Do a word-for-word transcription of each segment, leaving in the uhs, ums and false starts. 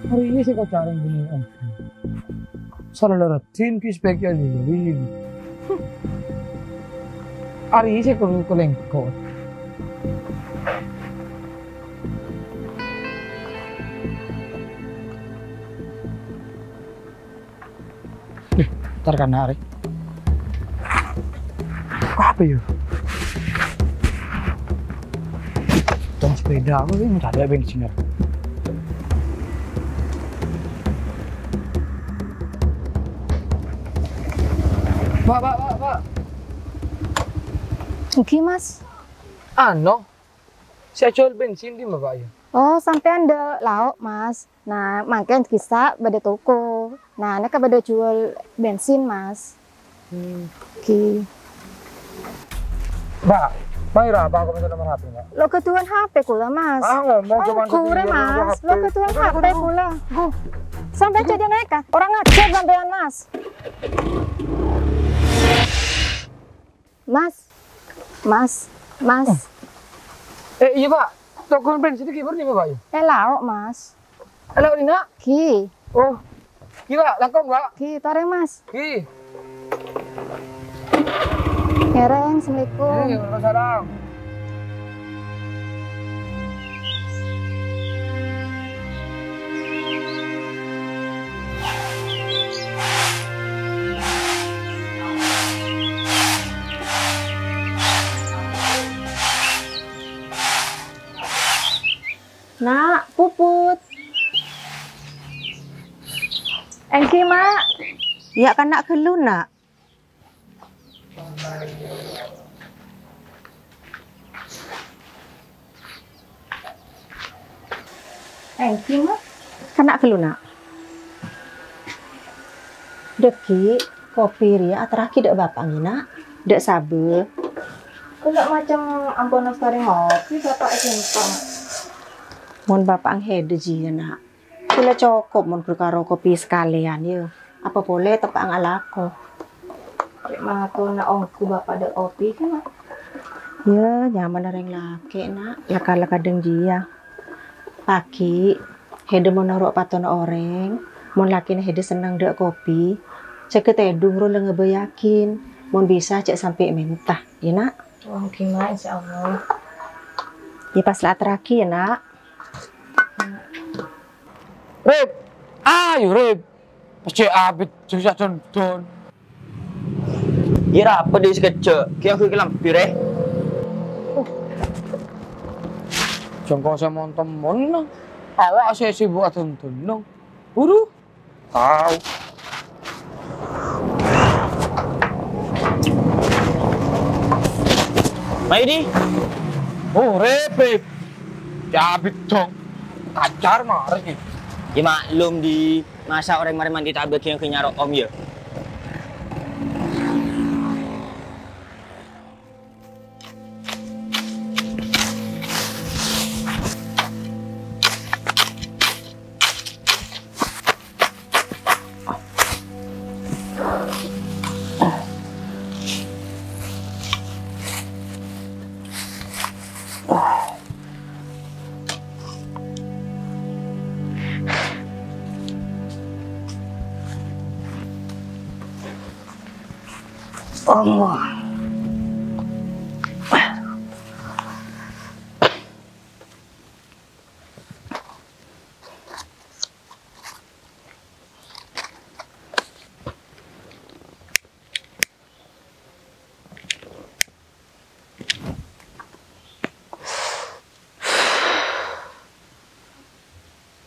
Arèya sè èkoca' rèng binè'. Sala la raddhin, ki spek ya, iya. Arèya sè ko-, kolèngko. Deh, entar kana arè. Apa ya? Tong sepeda apa sih? Nggak ada bensin ya? Pak, Pak, Pak, Pak. Nggih, Mas. Ano, sè ajhuwâl bensin dimma, Pak, ya? Oh, sampèyan dâ' Laok, Mas. Nah, mangkèn ghi' ka'issa' bâdâ toko. Nah, nèka bâdâ jhuwâl bensin, Mas. Hmm. Ghi. Mbak, mayu ra, Pak, aku minta nomor H P, Mbak. Lo, ghâdhuwân H P kaulâ, Mas. Ah, ngomong cuma ghurâ, Mas. Lo, ghâdhuwân H P kaulâ. Gu. Sampèyan jhâ' nèka. Ora ngajhâr sampèyan, Mas. Mas. Mas. Mas. Eh, iyâ, Pak. Toko bensin ghi' bârâmma, Pak, ya? È Laok, Mas. Halo, Nina. Ghi. Oh. Ghi, Pak. Langkong, Pak. Ghi, torè, Mas. Ghi. Ngèrèng, assalamualaikum. Eh, waalaikumsalam. Na', Puput. Èngghi, Ma'. Yâ, kana' ghâllu, Na'. Èngghi, Ma'. Kana' ghâllu, Na'. Dhâggi', kopi rèya aterraghi dâ' Bapa'na, Na'. Dâ' sabâ. Kaulâ macem ampon astarè ngopi, Bapa' èkènto. Mon Bapa' ngèdâ jiyâ, Na'. Ghellâ' cokop mon ghun karo kopi sakalèyan, yâ. Apa polè teppa' ngalako. Rèk matona ongghu Bapa' dâ' kopi, kan, Na'? Yâ, nyamana rèng lakè', Na'. Laka-laka dhâng jiyâ. Paghi', hèdâ mon noro' patona orèng, mon lakèna hèdâ senneng dâ' kopi, jâgâ tèdung ro la ngabâyâghin, mon bisa jhâ' sampè' mènta, yâ, Na'? Wah, ghi, Ma', insyaallah. Yâ, pas la aterraghi, yâ, Na'. Rip! Ayo, Rip! Pas cè' abit, susah don-don. Iyâ, ra apa, Di, sakejjhâ'? Kèya ghun kalambhi, rè. Jhâ' engko' sè mon-temmon, awak sè sibuk adon-don, no. Buru. Tao. Mayu, Di. Oh, Rip, Rip. Cabit dong. Kacar marè. Yâ, maklum, Di. Masa orèng marè mandi ta' abâghi nyaro' om, yâ? Allah.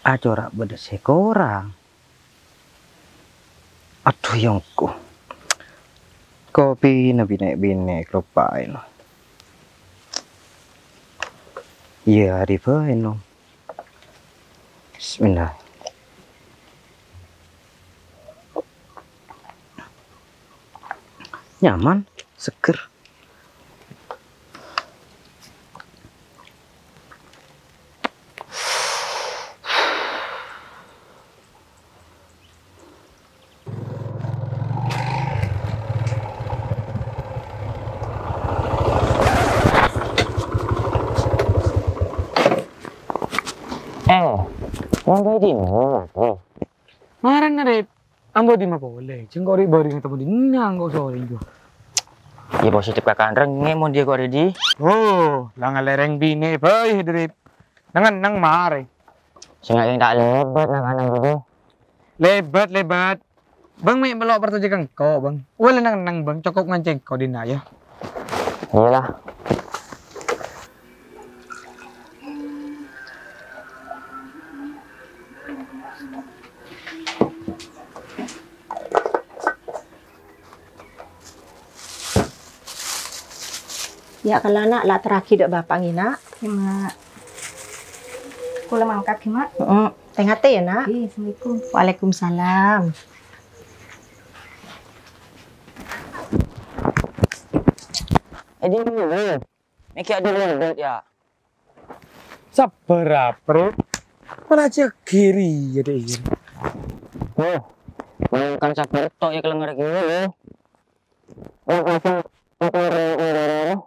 Acora' bâdâ sè korang. Adhu, yâ engko'. Kopina binè'-binè' kaloppaè, no. Iyâ, arè bhâi, no. Bismillah. Nyaman, seger. Eh, Marèna, Rip. Ambu dimma polè? Jhâ' engko' rè' bâreng tèmmo dinna' engko' sorè, jhu. Iyâ, positif kakanrengngè mon ḍiyâ kok rèḍi. Oh, la ngalèrèng binè bhâi, Rip. Neng-enneng marè. Sènga' ta' lèbât nang-enneng, jhu. Lèbât, lèbât. Bâng mè' mello' parcajâ ka engko', Bâng. Ollè neng-enneng, Bâng. Cokop ngancè' engko' dinna', yâ. Iyâ la. Yâ, kala, Na', la aterraghi ḍâ' Bapa' ngèna'. Iyâ, Ma'. Kaulâ mangkat, ghi, Ma'. Heeh. Tè-ngatè, yâ, Na'. Iyâ, assalamualaikum. Waalaikumsalam. Edi, mèkkè aḍâ' lembut, yâ. Sabbhâr, April. Mala jâgâ rèya, Dek, iyâ. Wah, mangkana sabbhâr tok, yâ, kalèngèr kèya, yâ. Wah, masa, masa,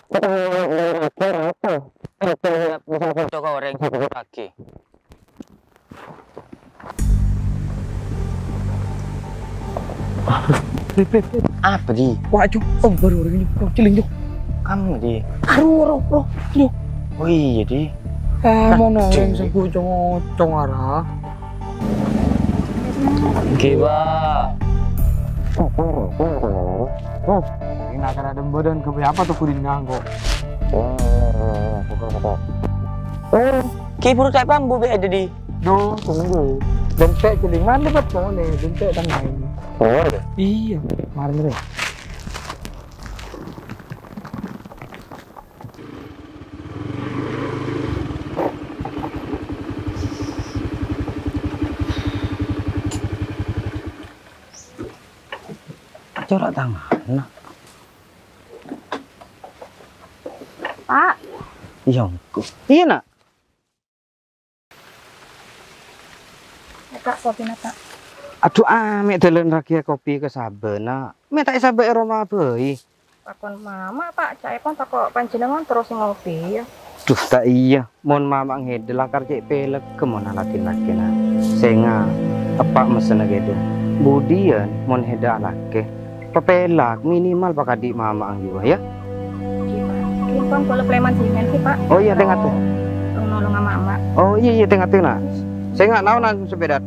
Ketemu orang dari Aceh, apa? Aceh, bisa foto ke orang, saya foto lagi. Rip, Rip, Rip. Apa, Di? Wah, Cuk. Oh, bâḍâ orèng, Cuk. Oh, cèlèng, Cuk. Kamu, Di? Arowa, arowa, arowa, Cuk. Oh, iyâ, Di. Eh, mon orèng sè cong-cong ara. Ghi, Pak. Oh, ini acara dembodon ke apa tuh kulinya kok? Oh, Ki, buru tak paham, Bu, be ada di. Duh, tunggu. Bentek jadi mana, Pak? Boleh, bentek kan main. Oh, iya. Iya, kemarin deh. Corak tangan, nak. Pak. Iya, engko. Iya, nak. Ya, Kak, kopina, Kak. Aduh, ah, mè' dâlân ragiyâ kopi ka sabâna. Mè' ta' èsabâ' è roma bhâi. Takon mama, Pak, ca'èpon tako' panjhennengan terros ngopi, ya. Duh, ta' iyâ. Mon mama ngèḍâ lakar cè' pèlèk mon aladhin lakèna. Sènga' eppa' messenna kèḍâ. Budiyân mon hèḍâ alakè. Papèlak, minimal pakadhi' mama anggiwa, ya. Ghi, Pak. Ghi, pon kaulâ palèman sè nganti, Pak. Oh, iya, tè-ngatè. Tolong nolong ama-ama. Oh, iya, iya, tè-ngatè, nak. Sènga' naonan sepèda.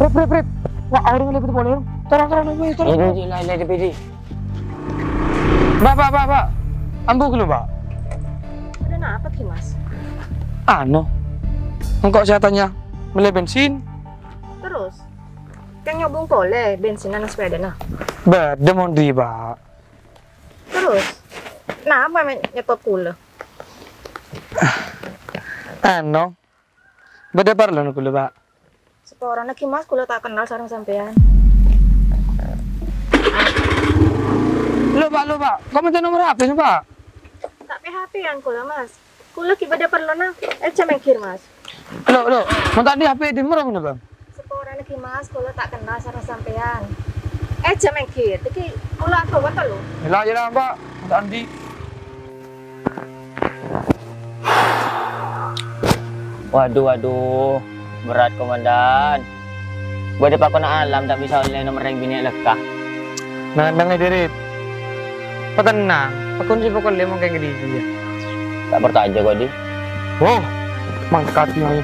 Rip, Rip, Rip. Wah, orèng lèbât polè, Rip. Torong, torong, torong, torong. Ini, ini, ini, ini, ini. Pak, Pak, Pak, Pak. Ambu ghâllu, Pak. Ada apa, Ki Mas? Anu, engko' saya tanya, mellè bensin. Terus? Kan nyobung polè bensinan sepèdana. Bâḍâ mon ḍi, Pak. Terus? Napa mè' nyetop kaulâ? Anu, bâḍâ parlona kaulâ, Pak. Saporana, Ki Mas, kaulâ ta' kennal sareng sampèyan. Lho, Pak, lho, Pak. Kok mènta nomor H P-na, Pak? Ta' P H P-an kaulâ, Mas. Kaulâ ghi' bâḍâ parlona. Èjhâ' mèngghir, Mas. Lho, lho. Mon ta' andi' H P ḍimma, Bang? Saporana, Ki Mas, kaulâ ta' kennal sareng sampèyan. Èjhâ' mèngghir. Iki kaulâ atowat, lho. Yâ la, yâ la, Pak. Mon ta' andi'. Waduh, waduh, berat, Komandan. Bâḍâ pakonna alam ta' bisa ollè nomor rèng binè' lekka. Nah, nang è diri. Patennang, pakon sè pokol lèmong kèng ḍi' iyâ. Ta' parcajâ kok, Di. Oh, mangkat, Nyai.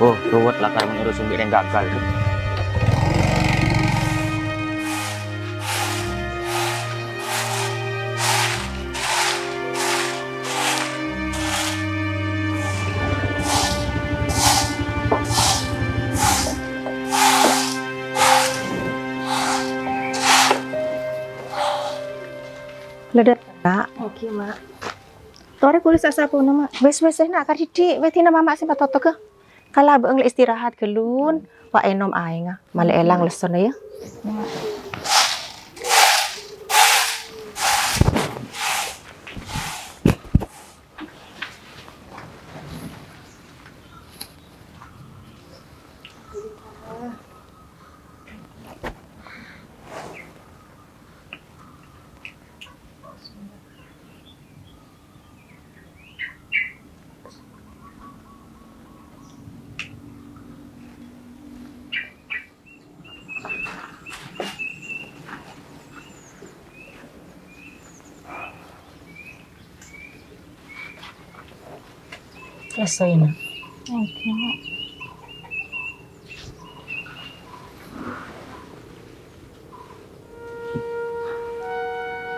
Oh, ruwet lakar ngurus bi' rèng gagal. Nak. Oke, Mak. Torè kulâ sasapona, Mak. Wes, wes, eh, Nak, kar dhiddhi'. Wes, dina Mama sè patotoghâ. Kala bâ'na la istirahat ghâllu, wa' ènom aèngnga. Malè èlang lessona, yâ. Mak. Selesai, Nak. Oke, Mak.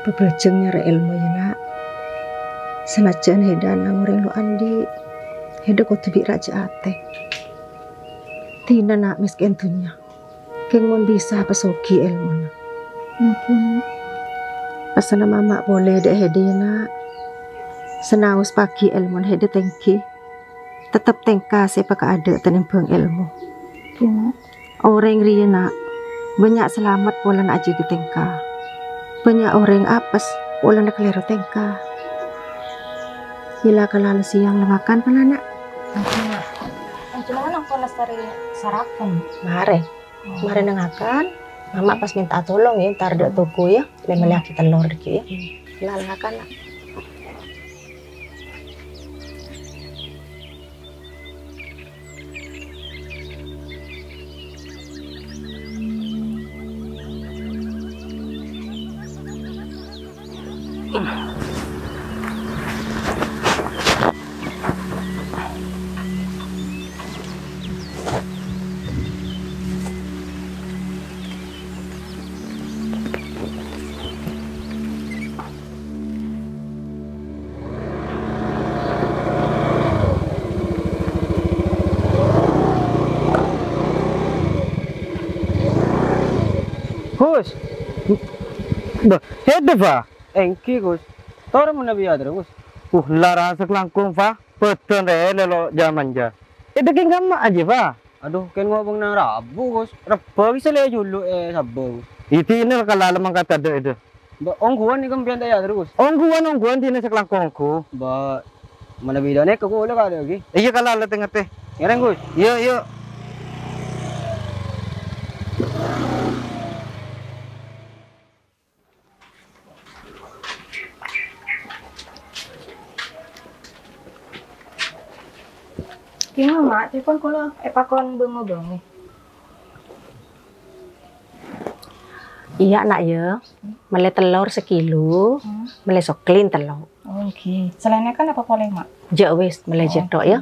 Pabhâjâng nyarè èlmo, yâ, Na'. Sanajjhân hèdhâ ana'na orèng lo' andi', hèdhâ kodhu bi' rajâ atè. Dina, Na', mèskèn dhunnya, kèng mon bisa pasoghi èlmona. Mungkin. Pèssèna Mama polè dâ' hèdhâ, yâ, Na'. Sanaos paghi èlmona hèdhâ tèngghi. Tettep tèngka sè èpakaadâ' tanembhâng èlmo. Ghi, Mak. Orèng rèya, Na', bânnya' salamet polana ajâgâ tèngka. Bânnya' orèng apes polana kalèro tèngka. Yâ la, kala la sèyang la makan, pon, Na'? Oke, Mak. Panjhennengngan ampon lastarè sarapan. Marè. Marè neng ngakan, Mama pas mènta'a tolong, yâ, entar dâ' toko, yâ, lè mellèyaghi tellor dhâggi', yâ. Lal ngakan, La. Gus. Bâh, hèdhâ, Fa? Èngghi, Gus. Torè manabi aterro, Gus. Uh, la rasa kelangkong, Fa. Bâdân rè lèlo' jâ-manjâ. Hèdhâ kèng kamma ajiyâ, Fa? Adhu, kèng ngobâng nang rabu, Gus. Rebbhâ ghi' sè lè julu è sabbhâ, Gus. Iti ini kala lemang kata dek itu. Mbak, ongghuwân nèka sampèyan ta' èyaterrè, Gus? Ongghuwân, ongghuwân, dina sè kalangkong ongghu. Mbak, manabi dâ' nèka kaulâ kadhâ' ghi. Iyâ, kala la tè-ngatè. Ngèrèng, Gus. Iyâ, iyâ. Ghi, Mak, tèpon kaulâ èpakon bâng-ngobângè. Iyâ, Na', yâ. Mellè tellor sakilo, hmm, mellè soklin tello'. Oh, ngghi. Salaènna kan apa polè, Mak? Jhâ' wis, mellè jhâ' tok, yâ.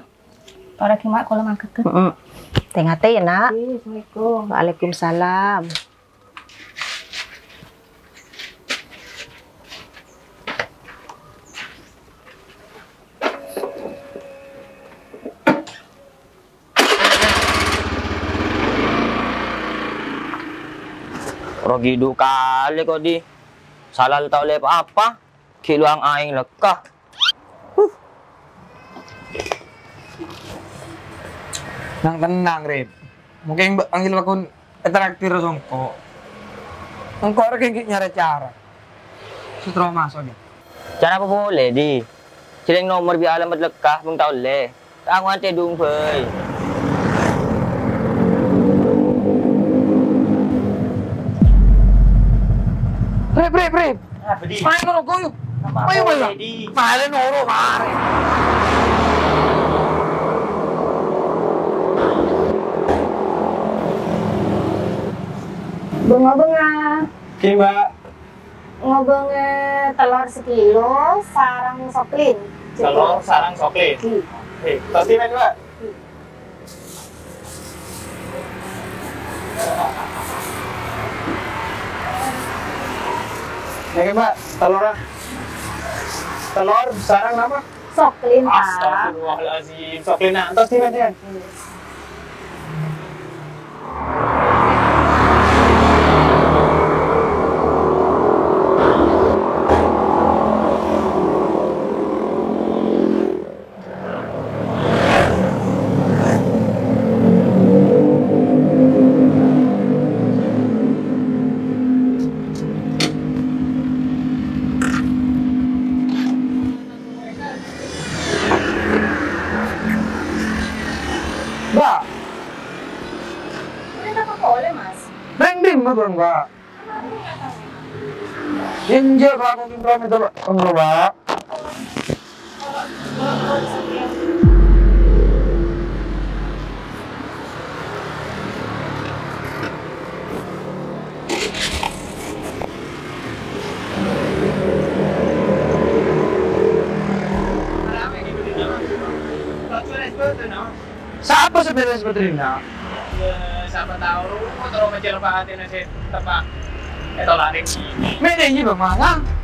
Torè ghi, Mak, kaulâ mangkat. Heeh. Tè-ngatè, yâ, Na'. Ngghi, assalamualaikum. Waalaikumsalam. Rogi du kalè kodi. Sala ta' ollè pa-apa. Ghi' luwang aèng lekka. Huh. Nang tennang, Rip. Mungkin bâ-, panggil pakon ètraktir songko'. Engko' rè ghi' nyarè cara. Sutro maso' ghi. Cara apa polè, Di? Jhâreng nomor bi' alamat lekka, bâng ta' ollè. Tang wante dung, bhâi. Rip, Rip, Rip. Apa, Di? Main noro' koyu. Apa, ayo, ayo. Apa, Di? Main noro', mari. Bâng-ngobângè. Oke, Mbak. Ngobângè tellor sakilo, sareng soklin. Tellor sareng soklin. Hmm. Oke, pasti, Mbak. Hmm. Nèka, Mbak, tellorra. Tellor sareng napa? Soklin, Pak. Astagfirullahaladzim. Soklin, nah, entos, Mbak, ya. Hmm. Bang, Pak. Enjâ', Pak, mungkin kalau minta, Pak. Enggak, Pak. Sapa sè bhârâs pètrèna? Yâ, sapa tao, terro mècèr patèna sè teppa' ètolak rèng. Mè' rèng, Bang Malang.